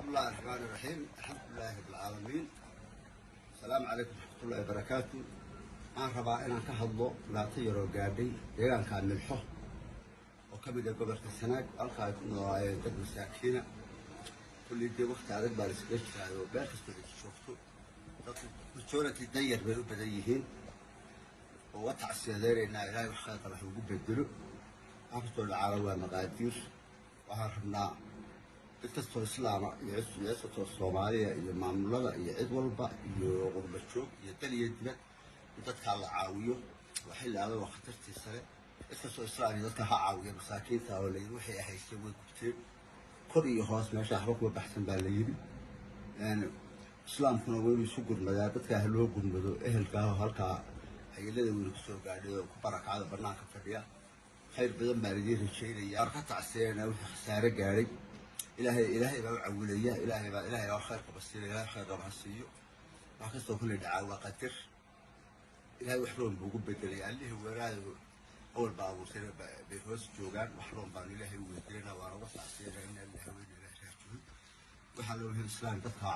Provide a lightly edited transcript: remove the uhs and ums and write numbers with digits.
الله الرحمن الرحيم، الحمد لله رب العالمين، السلام عليكم ورحمة الله وبركاته. Waxaan rabaa inaan ka hadlo dhibaato yaroo gaadhay deegaanka Milxo oo ka mid ah gobolka Sanaag, halka ay ku noolaayeen dad masaakiina. Kullii dee waqti adag baa la iskaga jiraayo, meel kastoo ay joogto dadku majority danyar bay u badan yihiin oo wa tacsiyadeynaynaa. Ilaahay wax khayr qaba wax ugu bedelo. Wax kastoo dhacaala waa maqaadiir. Waxaan rabnaa cid kastoo islaama iyo cid kastoo Soomaaliya iyo maamulada iyo cid walba iyo qurba joog iyo dal iyo dibad in dadkaa la caawiyo. Waa xilli adag oo khatartii sare. Cid kastoo islaam iyo dadka ha caawiya masaakiinta oo layidhi waxay haysteen way gubteen, kor iyo hoos meesha waxba kuma baxsan baa la yidhi. Islaamkuna waa inuu isu gurmadaa. Dadkaa ha loo gurmado, ehelkaa oo halkaa hayalada weyne kusoo gaadhay oo ku barakacda banaanka fadhiya. Khayr badan baan idiin rajaynaya. Waan ka tacsiyanaa wixii khasaare gaadhay. Ilaahay baa u cawilaya. Ilaahay baa khayr qaba siinaya. Ilaahay khayr qaba ha siiyo. Wax kastoo kulley dhacaa waa qadar. Ilaahay wax roon buu ugu bedelay. Allihii wanaado awal baa abuurtay bay hoos joogaan. Wax roon baanu Ilaahay u weydiinaa, waana uga tacsiyanaa. Inna lillahi wa inna ilaihi raajicuun. Waxaa loo hel islaam dadkaa.